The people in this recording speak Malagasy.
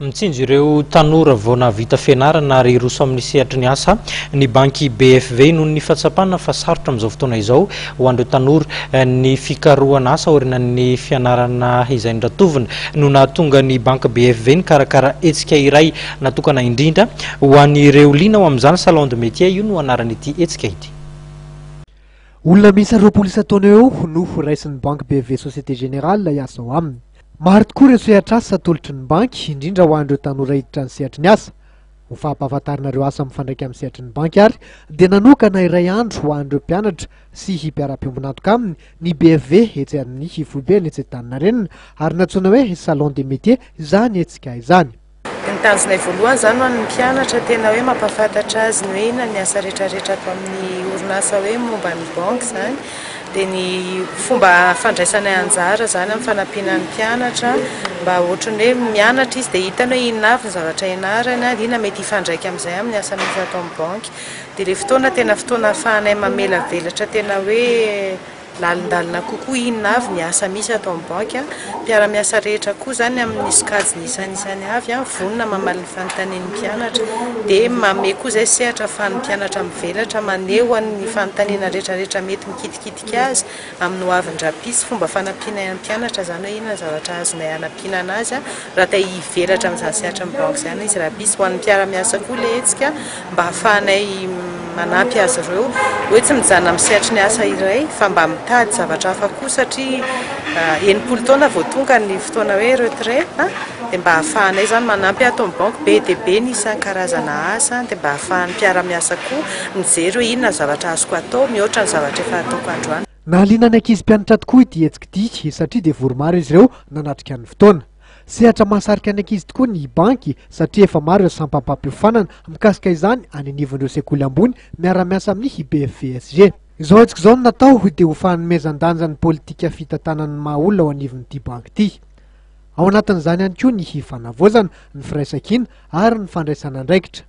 Mitsinjo ireo tanora vao nahavita fianarana ary hiroso amin'ny sehatry ny asa ny banky BFV noho ny fahatsapana fa sarotra amin'izao fotoana izao ho an'ireo tanora ny fikarohana asa aorianan'ny fianarana izay noratovina no nahatonga ny banky BFV nikarakara hetsika iray natokana indrindra ho an'ireo liana ho amin'izany. Salon de métier io no anaran'ity hetsika ity. Olona miisa 20 isan-taona eo no raisin'ny banky BFV Société Générale hiasa ao aminy. Maro tokoa ireo sehatr'asa atolotry ny banky, indrindra ho an'ireo tanora hiditra ny sehatry ny asa. Ho fampahafantarana ireo asa mifandraika amin'ny sehatry ny banky ary dia nanokana iray andro ho an'ireo mpianatra sy mpiara-piombon'antoka aminy ny BFV etsy amin'ny foibeny etsy Antaninarenina ary nantsoina hoe Salon des métiers izany hetsika izany. Ny tanjonay voalohany izany ho an'ny mpianatra tena hoe mampahafantatra azy ny hoe inona ny asa rehetrarehetra ato amin'ny orinasa hoe momba ny banky izany dia ny fomba fandraisanay anjara izany amin'ny fanampiana ny mpianatra mba ohatran'ny hoe mianatra izy dia hitany hoe inona avy ny zavatra ianarany dia inona mety hifandraika amin'izay amin'ny asa misy ato amin'ny banky dia ilay fotoana tena fotoana ahafahanay mamelavelatra tena hoe lalindalina kokoa inona avy ny asa misy ato amin'ny banky. Mpiara-miasa rehetra koa izany amin'ny sokajiny isanisany avy, vonona mamaly ny fanontanian'ny mpianatra. Dia manome koa izay sehatra ahafahan'ny mpianatra mivelatra, maneho ny fanontaniana rehetrarehetra mety mikitikitika azy amin'ny ho aviny rahampitso. Fomba fanampiana ny mpianatra izany hoe inona ny zavatra azonay hanampiana anazy raha te hivelatra amin'izany sehatry ny banky izany izy rahampitso. Ho an'ny mpiara-miasa koa ilay hetsika mba hahafahanay manampy azy ireo hoe tsy mijanona amin'ny sehatry ny asa iray fa mba mitady zavatra hafa koa satria 60 taona vao tonga ny fotoana hoe retraite dia mba hahafahanay izany manampy ato amin'ny banky be dia be ny isan-karazana asa dia mba hahafahan'ny mpiara-miasa koa mijery hoe inona ny zavatra azoko atao mihoatra ny zavatra efa ataoko androany. Nahaliana ny ankizy mpianatra tokoa ity hetsika ity satria dia vory maro izy ireo nanatrika ny fotoana. Sehatra mahasarika ny ankizy tokoa ny banky satria efa maro ireo sampam-pampiofanana mikasika izany any anivon'ireo sekoly ambony miara-miasa amin'ny BFVSG. Izao hetsika izao no natao dia ho fanomezan-danja ny politika fitantanan'ny maha olona ao anivon'ity banky ity. Ao anatin'izany ihany koa ny fanavaozana, ny firaisankina ary ny fandraisana andraikitra.